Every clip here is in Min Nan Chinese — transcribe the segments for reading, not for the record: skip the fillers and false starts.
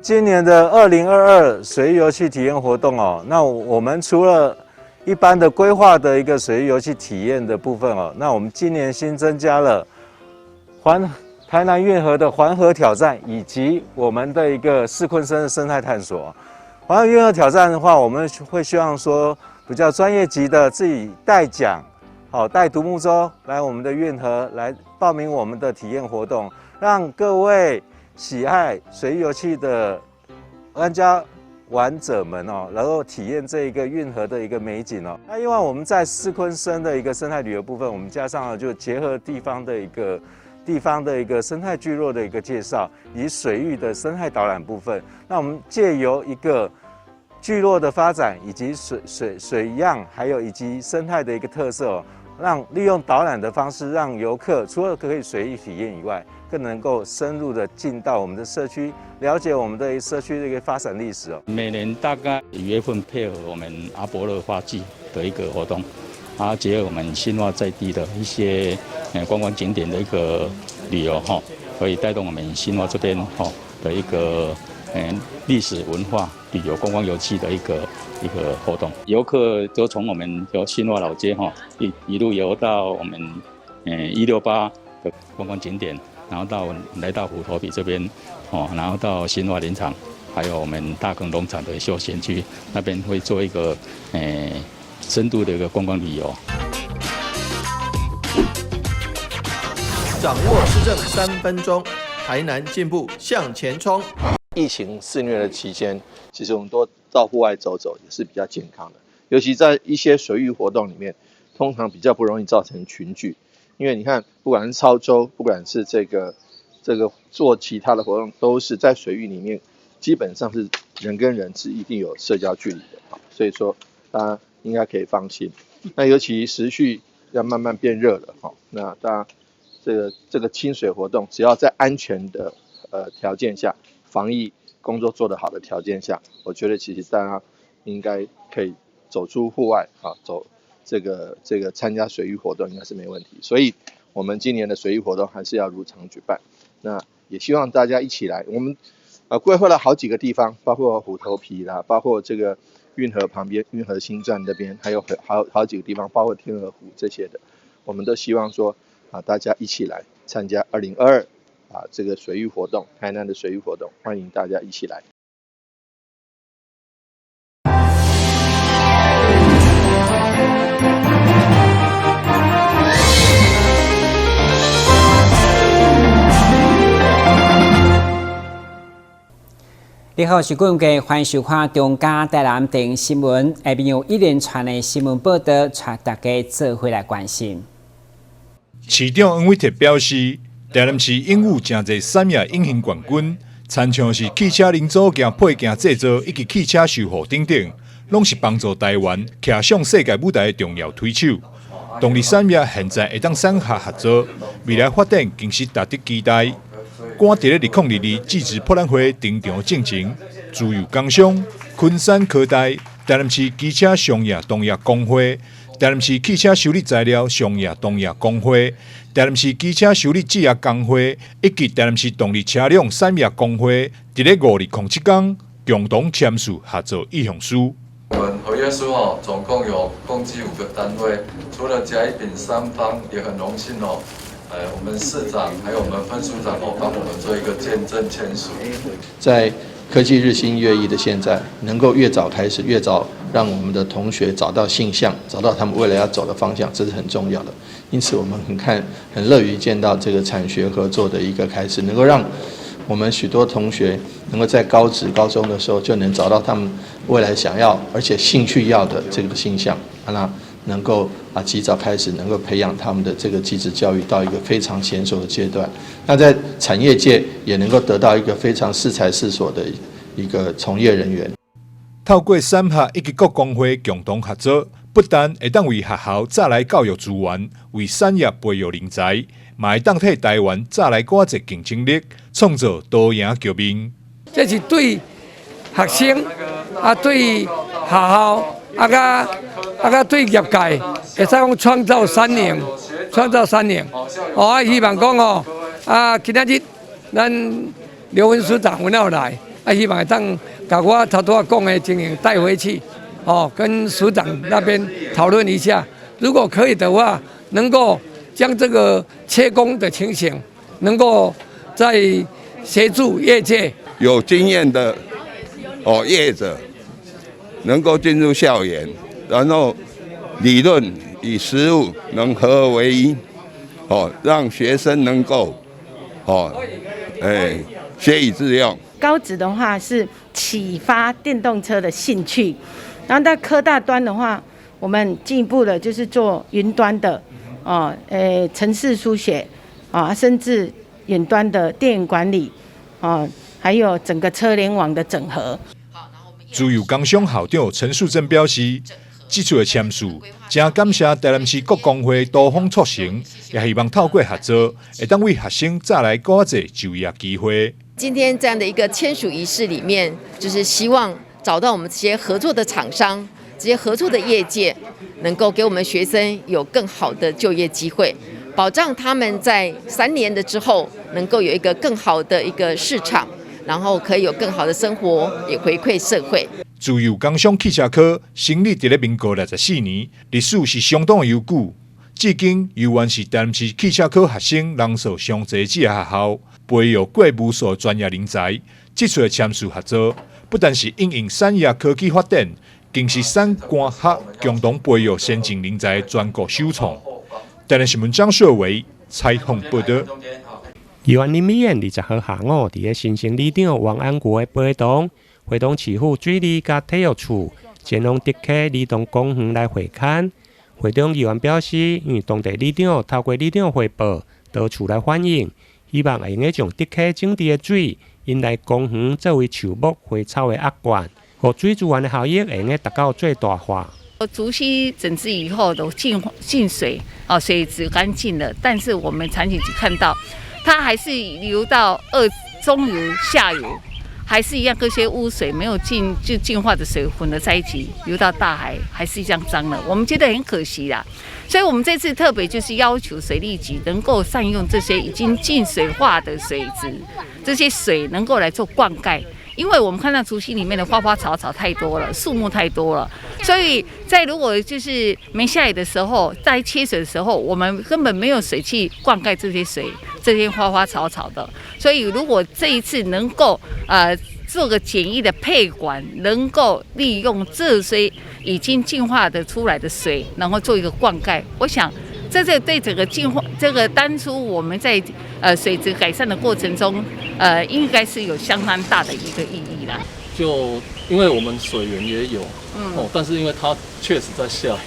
今年的2022水域遊憩體驗活動哦，那我們除了一般的規劃的一個水域遊憩體驗的部分哦，那我們今年新增加了環台南運河的環河挑戰，以及我們的一個四鯤鯓的生態探索。環河運河挑戰的話，我們會希望說比較專業級的自己帶槳，好帶獨木舟來我們的運河來報名我們的體驗活動，讓各位喜愛水域遊憩的玩家玩者們哦，能夠體驗這一個運河的一個美景哦。那另外我們在四鯤鯓的一個生態旅遊部分，我們加上了就結合地方的一個生態聚落的一個介紹，以及水域的生態導覽部分。那我們借由一個聚落的發展，以及水樣，還有以及生態的一個特色哦，讓利用導覽的方式，讓遊客除了可以水域體驗以外，更能夠深入的進到我們的社區，了解我們的社區的一個發展歷史哦。每年大概5月份配合我們阿伯樂花季的一個活動，啊，結合我們新化在地的一些觀光景點的一個旅遊哈，可以帶動我們新化這邊哈的一個歷史文化旅遊觀光遊憩的一個活動。遊客就從我們由新化老街哈一路遊到我們168的觀光景點，然後到來到虎頭埤這邊哦，然後到新化林場，還有我們大坑農場的休閒區那邊會做一個深度的一個觀光旅遊。掌握市政3分鐘，台南進步向前衝。疫情肆虐的期間，其實我們多到戶外走走也是比較健康的。尤其在一些水域活動裡面，通常比較不容易造成群聚，因為你看，不管是操舟，不管是這個做其他的活動，都是在水域裡面，基本上是人跟人是一定有社交距離的，所以說大家應該可以放心。那尤其時序要慢慢變熱了，哈，那大家這個親水活動，只要在安全的條件下，防疫工作做得好的條件下，我覺得其實大家應該可以走出戶外啊，走這個參加水域活動應該是沒問題。所以，我們今年的水域活動還是要如常舉辦。那也希望大家一起來。我們規劃了好幾個地方，包括虎頭埤啦，包括這個運河旁邊運河新站那邊，還有好幾個地方，包括天鵝湖這些的，我們都希望說啊，大家一起來參加2022啊這個水域活動，台南的水域活動，歡迎大家一起來。你好，我是顧文歡迎收看中嘉台南電新聞，下面有一連串的新聞報道，帶大家做伙來關心。市長黃偉哲表示，台南市擁有誠濟產業隱形冠軍，親像是汽車零組件、配件製造以及汽車修護等等，攏是幫助台灣徛上世界舞台的重要推手。動力產業現在會當產學合作，未來發展更是值得期待。趕佇咧2022技職博覽會登場進前，自由工商、昆山科大、台南市機車商業同業公會、台南市汽車修理材料商業同業公會、台南市機車修理職業工會以及台南市動力車輛產業公會，佇咧5日07工共同簽署合作意向書。我們合約書哦，總共有共計5個單位，除了甲乙丙三方，也很榮幸哦。我們市長還有我們分署長哦，幫我們做一個見證簽署。在科技日新月異的現在，能夠越早開始，越早讓我們的同學找到性向，找到他們未來要走的方向，這是很重要的。因此，我們很樂於見到這個產學合作的一個開始，能夠讓我們許多同學能夠在高職、高中的時候就能找到他們未來想要而且興趣要的這個性向，那能夠及早開始，能夠培養他們的這個技職教育到一個非常嫻熟的階段。那在產業界也能夠得到一個非常適才適所的一個從業人員。透過產學以及各工會共同合作，不但會當為學校帶來教育資源，為產業培育人才，嘛會當替台灣帶來閣濟競爭力，創造多贏局面。這是對學生啊，對學校啊，佮對業界，會使講創造三贏，創造三贏。哦，啊，希望講哦，啊，今仔日咱劉分署長有來，啊，希望會當共我頭拄仔講的情形帶回去，哦，跟署長那邊討論一下，如果可以的話，能夠將這個缺工的情形，能夠再協助業界。有經驗的哦業者能夠進入校園，然後理論與實務能合二為一，哦，讓學生能夠哦，哎，學以致用。高職的話是啟發電動車的興趣，然後在科大端的話，我們進一步的就是做雲端的，哦，程式書寫，啊，甚至遠端的電源管理，哦，還有整個車聯網的整合。自由工商校長陳樹珍表示，這次的簽署，誠感謝台南市各工會多方促成，也希望透過合作，會當為學生帶來閣較濟就業機會。今天這樣的一個簽署儀式裡面，就是希望找到我們這些合作的廠商，這些合作的業界，能夠給我們學生有更好的就業機會，保障他們在3年的之後，能夠有一個更好的一個市場，然後可以有更好的生活，也回饋社會。自由工商汽車科成立佇咧民國64年，歷史是相當悠久。至今猶原是台南市汽車科學生人數上濟這个學校，培育過無數專業人才。這次的簽署合作，不但是因應產業科技發展，更是產官學共同培育先進人才的全國首創。台南新聞張碩偉採訪報道。議員林美燕20號下午，佇咧新生里長王安國的陪同，會同市府水利佮體育處前往竹溪兒童公園來會勘。會中議員表示，因為當地里長透過里長匯報，多處來反映，希望會用得將竹溪整治的水引來公園作為樹木花草的壓灌，予水資源的效益會用得達到最大化。竹溪整治以後都淨淨水，哦，水質乾淨了，但是我們長期看到，它還是流到二中游、下游，還是一樣，這些污水沒有淨就淨化的水混了在一起，流到大海，還是一樣髒了。我們覺得很可惜啦，所以我們這次特別就是要求水利局能夠善用這些已經淨水化的水質，這些水能夠來做灌溉。因為我們看到竹溪裡面的花花草草太多了，樹木太多了，所以在如果就是沒下雨的時候，在缺水的時候，我們根本沒有水去灌溉這些水、這些花花草草的。所以如果這一次能夠做個簡易的配管，能夠利用這些已經淨化的出來的水，然後做一個灌溉，我想這個對整個淨化，這個當初我們在水質改善的過程中，應該是有相當大的一個意義啦。就因為我們水源也有，哦，但是因為它確實在下雨，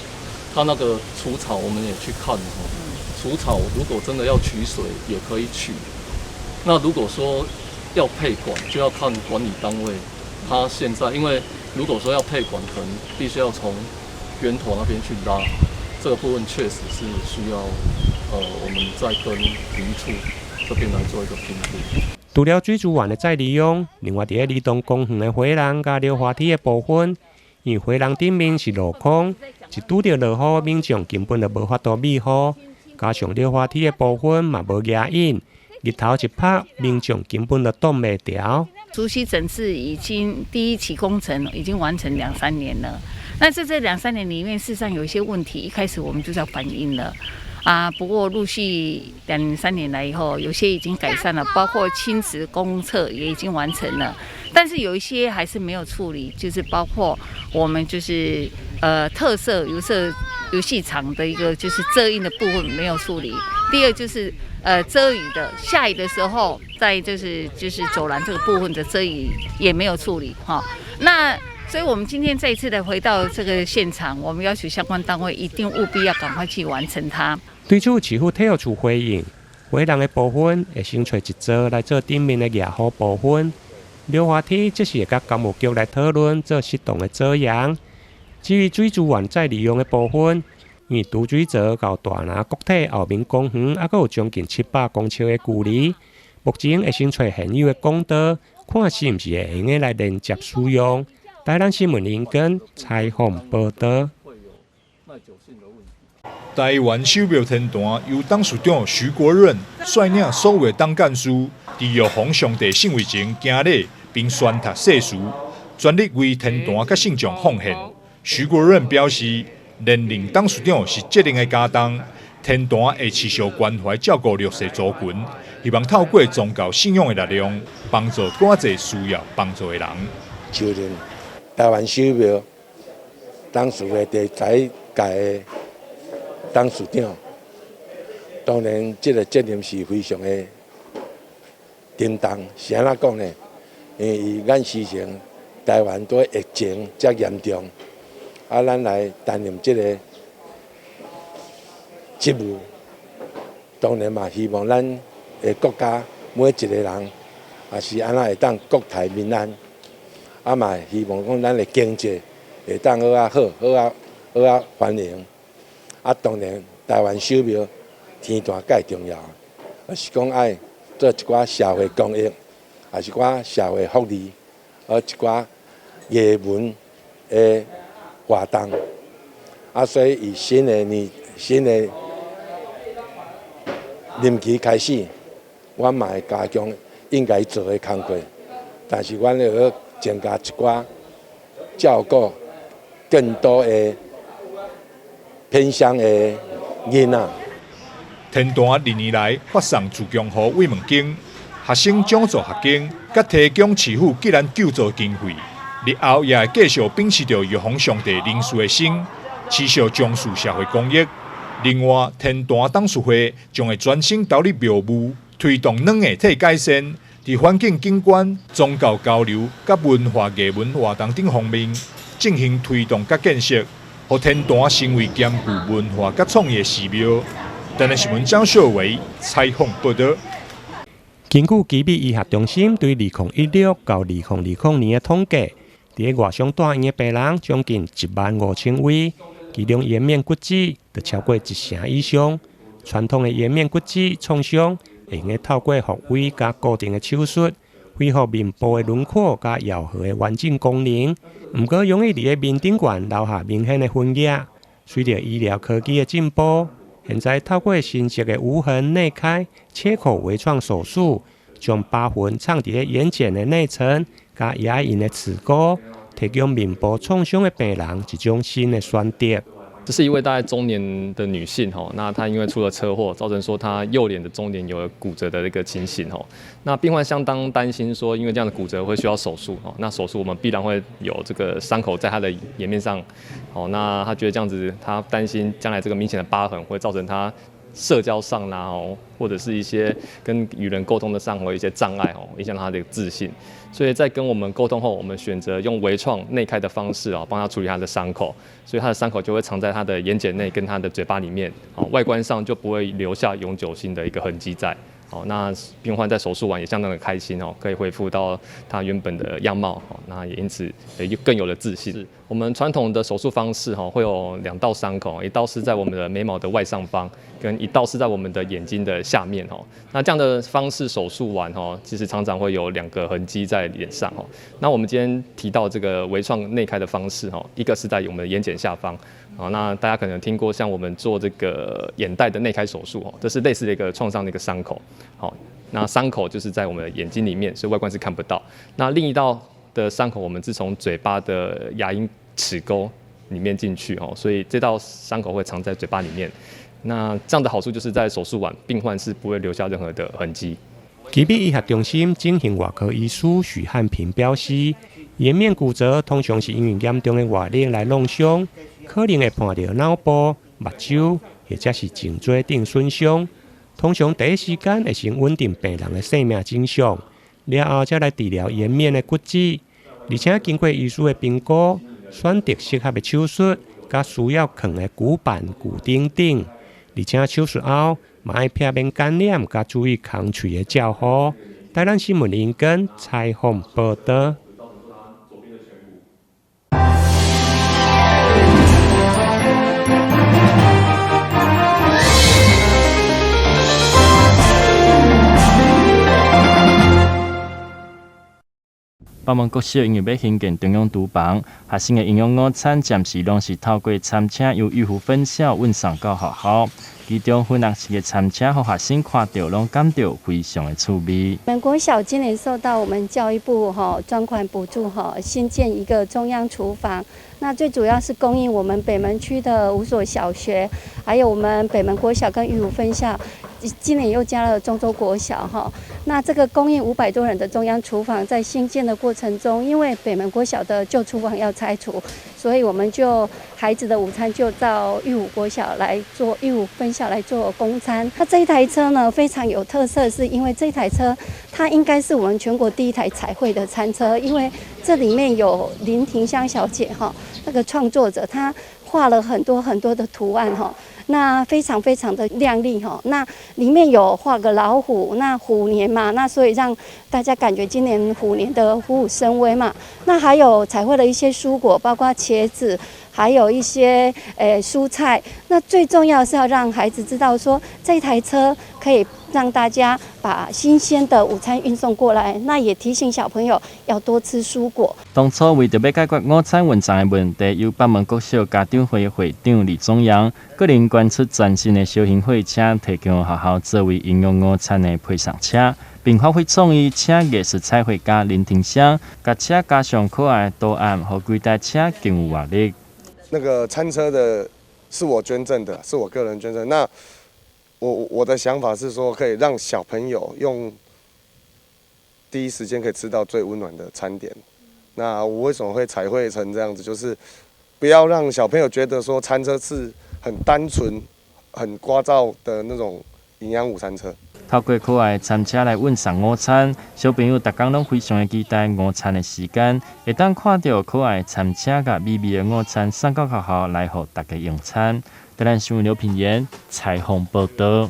它那個除草我們也去看哦，除草如果真的要取水也可以取。那如果說要配管，就要看管理單位，他現在因為如果說要配管，可能必須要從源頭那邊去拉，這個部分確實是需要，我們再跟體育處這邊來做一個評估。除了水資源的再利用，另外佇咧兒童公園的回廊佮溜滑梯的部分，因為回廊頂面是鏤空，一拄著落雨，民眾根本就無法度避雨，加上溜滑梯的部分嘛無牙印，日頭一曬，民眾根本就擋袂牢。竹溪整治已經第一期工程已經完成兩三年了，那在這兩三年裡面，事實上有一些問題，一開始我們就在反映了。啊，不過陸續兩三年來以後，有些已經改善了，包括親子公廁也已經完成了，但是有一些還是沒有處理，就是包括我們就是特色遊色遊戲場的一個就是遮陰的部分沒有處理。第二就是遮雨的，下雨的時候在就是走廊這個部分的遮雨也沒有處理哈。那所以我們今天再一次的回到這個現場，我們要求相關單位一定務必要趕快去完成它。對此，市府體育處回應，回廊的部分會先揣一座來做頂面的牙護部分，溜滑梯則是會佮工務局來討論做適當的遮陽。至於水資源再利用的部分，因為濁水槽到大林國體後面公園，猶閣有將近700公尺的距離，目前會先揣現有的管道，看是毋是會用得來連接使用。台南新聞林根採訪報道。台灣首廟天壇由董事長徐國潤率領所有的董監事，佇玉皇上帝聖位前行禮，並宣讀誓詞，全力為天壇佮信眾奉獻。徐國潤表示，連任董事長是責任的擔當，天壇會持續關懷照顧弱勢族群，希望透過宗教信仰的力量，幫助更濟需要幫助的人。就任台灣守廟董事會第十一屆的董事長，當然這個責任是非常的沉重。是按怎講呢？因為咱時前台灣拄疫情遮嚴重，啊，咱來擔任這個職務，當然嘛希望咱的國家每一個人，也是按怎會當國泰民安，啊嘛希望講咱的經濟會當好啊好，好啊好啊繁榮。啊，當然台灣守廟天壇蓋重要，而是講愛做一寡社會公益，也是寡社會福利，和一寡藝文的活動。啊，所以以新的年、新的任期開始，阮嘛會加強應該做的工課，但是阮會增加一寡照顧更多的偏鄉的囡仔。天壇歷年來發送自強號慰問金、學生獎助學金，佮提供市府急難救助經費。日後也會繼續秉持著玉皇上帝仁慈的心，持續從事社會公益。另外，天壇董事會將會專心投入廟務，推動軟硬體改善，佇環境景觀、宗教交流佮文化藝文活動等方面進行推動佮建設，予天壇成為兼具文化佮創意的寺廟。台南新聞張秀偉採訪報導。根據奇美醫學中心對2016到2020年的統計，佇咧外傷住院的病人將近1萬5千位，其中顏面骨折就超過一成以上。傳統的顏面骨折創傷，會用得透過復位佮固定的手術，恢復面部的輪廓佮咬合的完整功能。毋過，容易佇咧面頂懸留下明顯的痕跡。隨著醫療科技的進步，現在透過新式的無痕內開切口微創手術，將疤痕藏佇咧眼瞼的內層，佮牙齦的齒溝，提供面部創傷的病人一種新的選擇。這是一位大概中年的女性吼，那她因為出了車禍，造成說她右臉的中臉有了骨折的一個情形吼。那病患相當擔心說，因為這樣的骨折會需要手術哦，那手術我們必然會有這個傷口在她的顏面上，哦，那她覺得這樣子，她擔心將來這個明顯的疤痕會造成她社交上啦哦，或者是一些跟與人溝通的上會有一些障礙哦，影響她的自信。所以在跟我們溝通後，我們選擇用微創內開的方式啊，幫他處理他的傷口，所以他的傷口就會藏在他的眼瞼內跟他的嘴巴裡面，外觀上就不會留下永久性的一個痕跡在。好，那病患在手術完也相當的開心哦，可以恢復到他原本的樣貌，那也因此也更有了自信。我們傳統的手術方式哈，會有兩道傷口，一道是在我們的眉毛的外上方，跟一道是在我們的眼睛的下面哦。那這樣的方式手術完哦，其實常常會有兩個痕跡在臉上哦。那我們今天提到這個微創內開的方式哦，一個是在我們的眼瞼下方，哦，那大家可能聽過像我們做這個眼袋的內開手術哦，這是類似的一個創傷的一個傷口。好，那傷口就是在我們的眼睛裡面，所以外觀是看不到。那另一道的傷口，我們是從嘴巴的牙齦齒溝裡面進去哦，所以這道傷口會藏在嘴巴裡面。那這樣的好處就是在手術完，病患是不會留下任何的痕跡。奇美醫學中心整形外科醫師許漢平表示，顏面骨折通常是因為嚴重的外力來弄傷，可能會絆著腦部、目睭或者是頸椎等損傷。通常第一時間會先穩定病人的生命跡象，了後才來治療顏面的骨折。而且經過醫師的評估，選擇適合的手術，佮需要囥的骨板、骨釘等。而且手術後嘛愛避免感染，佮注意空喙的照護。台南新聞林根採訪報導。北門國小因為欲興建中央廚房，學生的營養午餐暫時攏是透過餐車由玉湖分校運送到學校。其中粉紅色的餐車，予學生看著攏感著非常的趣味。北門國小今年受到我們教育部哈專款補助哈，新建一個中央廚房。那最主要是供應我們北門區的五所小學，還有我們北門國小跟魚湖分校。今年又加了中州國小哈。那這個供應500多人的中央廚房，在興建的過程中，因為北門國小的舊廚房要拆除，所以我們就孩子的午餐就到玉湖國小來做，玉湖分校來做供餐。那這一台車呢，非常有特色，是因為這台車它應該是我們全國第一台彩繪的餐車，因為這裡面有林廷香小姐哈，那個創作者她畫了很多很多的圖案哈。那非常非常的亮麗哈，那裡面有畫個老虎，那虎年嘛，那所以讓大家感覺今年虎年的虎虎生威嘛。那還有彩繪了一些蔬果，包括茄子，還有一些蔬菜。那最重要是要讓孩子知道說，這台車可以讓大家把新鮮的午餐運送過來。那也提醒小朋友要多吃蔬果。當初為著欲解決午餐運送的問題，由北門國小家長會會長李宗陽個人捐出全新的小型貨車，提供學校作為營養午餐的配送車，並發揮創意，請藝術彩繪家林廷香，共車加上可愛的圖案，予規台車更有活力。那個餐車的是我捐贈的，是我個人捐贈。那我的想法是說，可以讓小朋友用第一時間可以吃到最溫暖的餐點。那我為什麼會彩繪成這樣子？就是不要讓小朋友覺得說餐車是很單純、很聒噪的那種營養午餐車。透過可愛的餐車來運送午餐，小朋友逐工攏非常的期待午餐的時間，會當看著可愛的餐車共美味的午餐送到學校來予大家用餐。台南新聞劉品言採訪報導。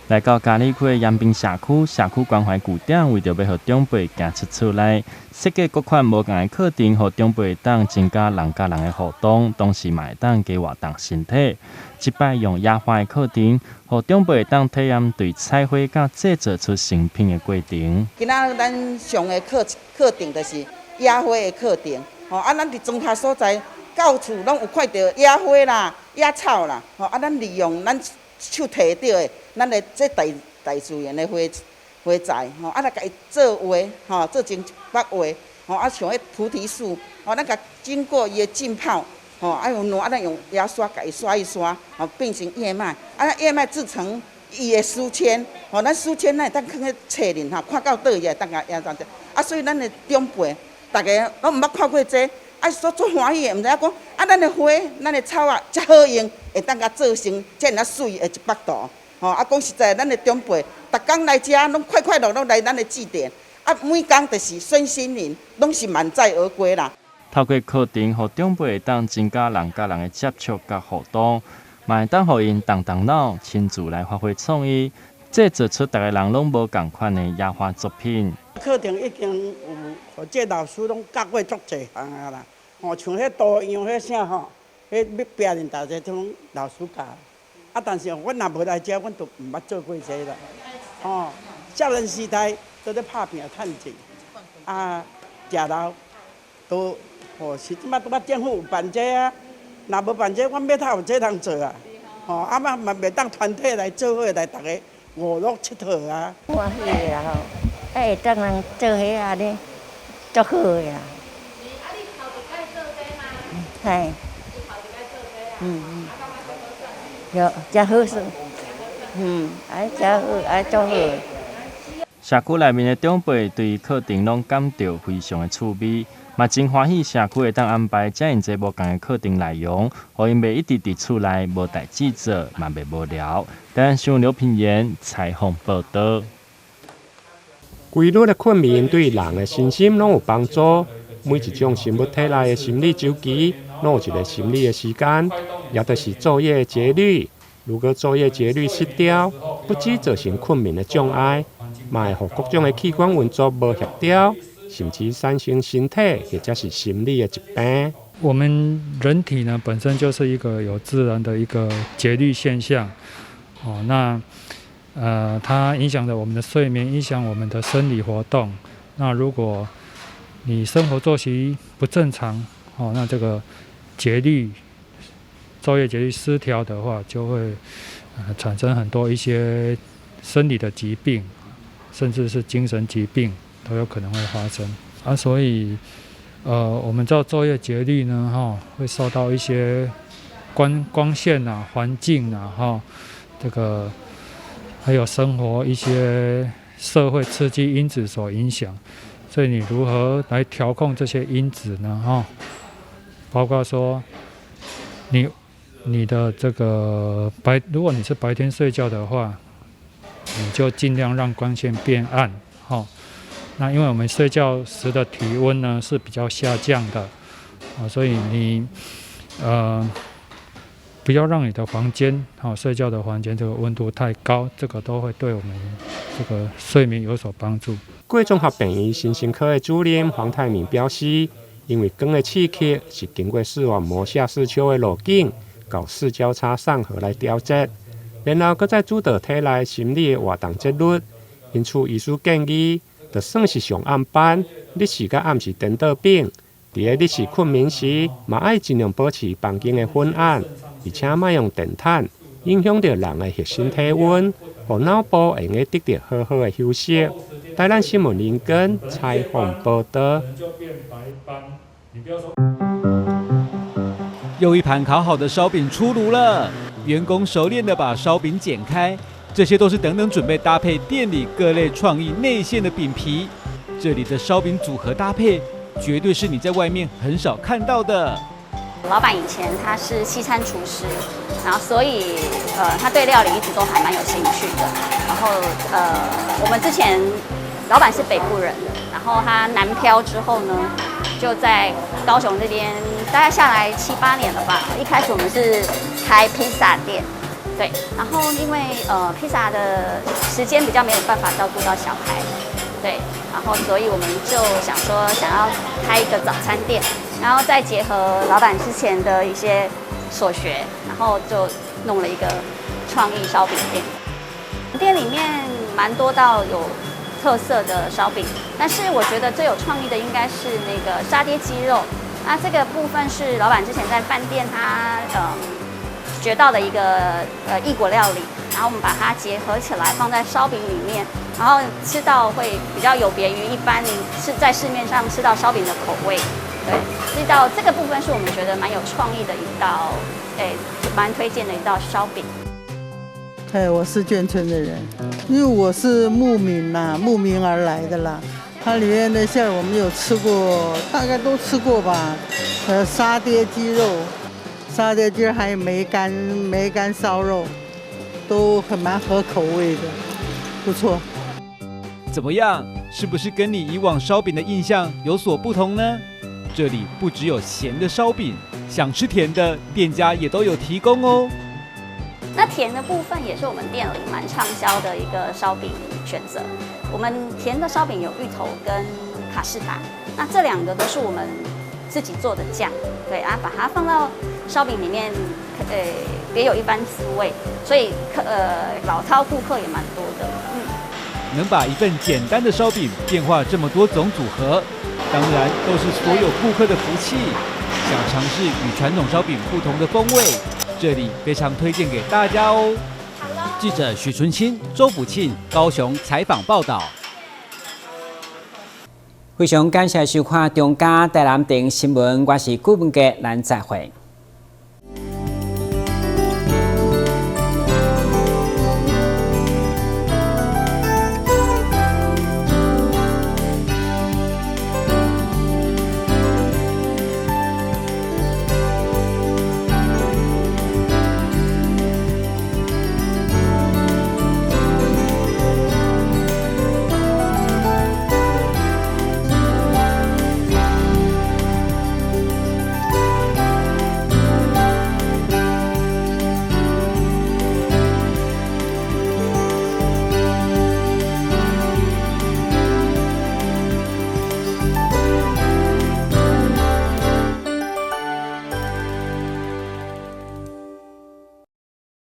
來到佳里區的延平社區，社區關懷據點為著欲予長輩行出厝內，設計各款無仝的課程，予長輩會當增加人佮人的互動，同時嘛會當加活動身體。這擺用野花的課程，予長輩會當體驗對採花佮製作出成品的過程。今仔日咱上的課程就是野花的課程，吼啊，咱佇莊跤所在到處攏有看著野花啦、野草啦，吼啊，咱利用咱手提著的，咱的這大自然的花材，吼啊來共伊做畫，吼做成一幅畫，吼啊像彼菩提樹，吼咱共經過伊的浸泡，吼啊用爛啊咱用牙刷共伊刷一刷，吼變成葉脈，啊葉脈製成伊的書籤，吼咱書籤咱會當囥佇冊裡吼，看到佗位會當共壓當啊，所以咱的長輩，逐家攏毋捌看過這個。啊，所足歡喜的，毋知影講啊，咱的花、咱的草仔遮好用，會當共做成遮爾仔媠的一幅圖。吼啊，講實在，咱的長輩，逐工來遮攏快快樂樂來咱的祭典，啊，每工就是身心靈攏是滿載而歸啦。透過課程，予長輩會當增加人佮人的接觸佮互動，嘛會當予𪜶動動腦，親自來發揮創意，製作出逐个人攏無仝款的野花作品。課程已經有，予這老師攏教過足濟項啊啦。吼，像彼圖樣彼啥吼，彼欲拼認大家攏老師教。啊，但是阮若無來遮，阮就毋捌做過這啦。吼，少年時代都咧拍拚趁錢，啊，食老都吼是這擺拄仔政府有辦這啊，若無辦這，阮欲通有這通做啊？吼，啊嘛嘛袂當團體來做伙來逐家娛樂𨑨迌啊。歡喜啦吼，啊會當人做伙按呢，足好的啦。嘿，有真好耍，哎，真好，哎，足好。社區內面的長輩對課程攏感著非常的趣味，嘛真歡喜社區會當安排遮爾濟無仝的課程內容，予𪜶袂一直佇厝內無代誌做，嘛袂無聊。台南新聞劉品言採訪報導。規律的睏眠對人的身心攏有幫助。每一種生物體內的生理週期，攏有一个生理的時間，也就是晝夜節律。如果晝夜節律失調，不只造成睏眠的障礙，嘛會予各種的器官運作無協調，甚至產生身體或者是心理的疾病。我們人體呢，本身就是一個有自然的一個節律現象，哦，那它影響著我們的睡眠，影響我們的生理活動。那如果你生活作息不正常，哦，那這個節律晝夜節律失調的話，就會產生很多一些生理的疾病，甚至是精神疾病都有可能會發生。啊，所以，我們知道晝夜節律呢，哈，會受到一些光線啊、環境啊、哈，這個還有生活一些社會刺激因子所影響。所以你如何來調控這些因子呢？哈，包括說你的這個白，如果你是白天睡覺的話，你就盡量讓光線變暗，哈。那因為我們睡覺時的體溫呢是比較下降的，啊，所以你不要讓你的房間，哈，睡覺的房間這個溫度太高，這個都會對我們這個睡眠有所幫助。國綜合病院神經科的主任黃泰明表示，因為光的刺激是經過視網膜下視丘的路徑，到視交叉上核來調節，然後閣再主導體內心理的活動節律。因此，醫師建議，就算是上暗班，日時佮暗時顛倒反，佇咧日時睏眠時，嘛愛盡量保持房間的昏暗，而且莫用電毯，影響著人的核心體溫，予腦部會用得著好好的休息。台南新聞林根採訪報導。又一盤烤好的燒餅出爐了，員工熟練的把燒餅剪開，這些都是等等準備搭配店裡各類創意內餡的餅皮。這裡的燒餅組合搭配，絕對是你在外面很少看到的。老闆以前他是西餐廚師，然後所以他對料理一直都還蠻有興趣的。然後我們之前老闆是北部人，然後他南漂之後呢，就在高雄這邊大概下來七八年了吧。一開始我們是開披薩店，對，然後因為披薩的時間比較沒有辦法照顧到小孩，對，然後所以我們就想說想要開一個早餐店，然後再結合老闆之前的一些所學，然後就弄了一個創意燒餅店。店裡面蠻多道有特色的燒餅，但是我覺得最有創意的應該是那個沙爹雞肉。那這個部分是老闆之前在飯店他學到的一個異國料理，然後我們把它結合起來放在燒餅裡面，然後吃到會比較有別於一般是在市面上吃到燒餅的口味。對，這道這個部分是我們覺得蠻有創意的一道，蠻推薦的一道燒餅。哎，我是眷村的人，因為我是慕名啦，慕名而來的啦。它裡面的餡我們有吃過，大概都吃過吧。沙爹雞肉、沙爹雞還有梅乾燒肉，都很蠻合口味的，不錯。怎麼樣？是不是跟你以往燒餅的印象有所不同呢？這裡不只有鹹的燒餅，想吃甜的，店家也都有提供哦。那甜的部分也是我們店裡蠻暢銷的一個燒餅選擇。我們甜的燒餅有芋頭跟卡士達，那這兩個都是我們自己做的醬，對啊，把它放到燒餅裡面，別有一番滋味。所以老饕顧客也蠻多的。能把一份簡單的燒餅變化這麼多種組合，當然都是所有顧客的福氣。想嘗試與傳統燒餅不同的風味，這裡非常推薦給大家哦。記者許純清、周福慶高雄採訪報道。非常感謝收看中嘉台南電新聞，我是顧文傑，咱再會。